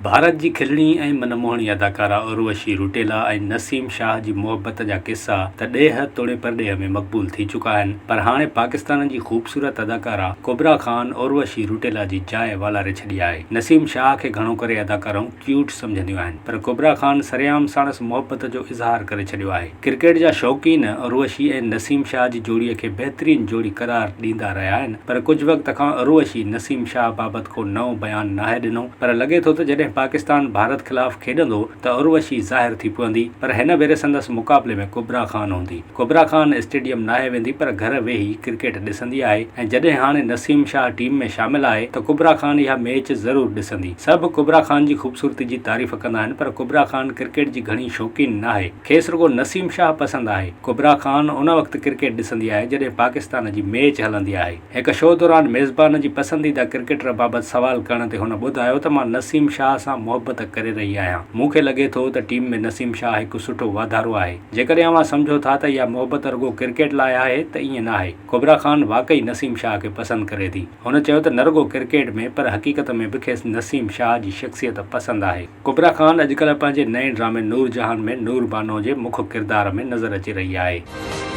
ڀارت جي کلڻي ۽ من موهڻي اداڪارا اروشي روٽيلا ۽ نسيم شاهه جي محبت جا قصا ته ڏيهه توڙي پرڏيهه ۾ مقبول ٿي چڪا آهن پر هاڻي پاڪستان جي خوبصورت اداڪارا ڪبريٰ خان اروشي روٽيلا جي جاء والاري ڇڏي آهي. نسيم شاهه کي گهڻو ڪري اداڪارائون ڪيوٽ سمجهنديون آهن پر ڪبريٰ خان سرعام ساڻس محبت جو اظهار ڪري ڇڏيو آهي. ڪرڪيٽ جا شوقين اروشي ۽ نسيم شاهه جي جوڙي کي بهترين جوڙي قرار ڏيندا رهيا آهن پر ڪجهه وقت کان اروشي نسيم شاهه بابت ڪو نئون بيان ناهي ڏنو پر لڳي ٿو ته جڏهن پاڪستان ڀارت خلاف کيڏندو ته اروشي ظاهر ٿي پوندي پر هن ڀيري سندس مقابلي ۾ ڪبريٰ خان هوندي. ڪبريٰ خان اسٽيڊيم ناهي ويندي پر گهر ويهي ڪرڪيٽ ڏسندي آهي ۽ جڏهن هاڻي نسيم شاهه ٽيم ۾ شامل آهي ته ڪبريٰ خان اها ميچ ضرور ڏسندي. سڀ ڪبريٰ خان جي خوبصورتي جي تعريف ڪندا آهن پر ڪبريٰ خان ڪرڪيٽ جي گهڻي شوقين ناهي. کيس رڳو نسيم شاهه پسند آهي. ڪبريٰ خان ان وقت ڪرڪيٽ ڏسندي آهي جڏهن پاڪستان جي ميچ هلندي آهي. هڪ شو دوران ميزبان جي پسنديده ڪرڪيٽر بابت سوال ڪرڻ تي هن ٻڌايو ته مان نسيم شاهه سان محبت ڪري رهي آهيان، مون کي لڳي ٿو ته ٽيم ۾ نسيم شاهه هڪ سٺو واڌارو آهي، جيڪڏهن اوهان سمجهو ٿا ته اها محبت رڳو ڪرڪيٽ لاء آهي ته ائين ناهي، ڪبريٰ خان واقعي نسيم شاهه کي پسند ڪري ٿي. هن چيو ته نه رڳو ڪرڪيٽ ۾ پر حقيقت ۾ به کيس نسيم شاهه جي شخصيت پسند آهي. ڪبريٰ خان اڄڪلهه پنهنجي نئين ڊرامي نور جهان ۾ نور بانو جي مک ڪردار ۾ نظر اچي رهي آهي.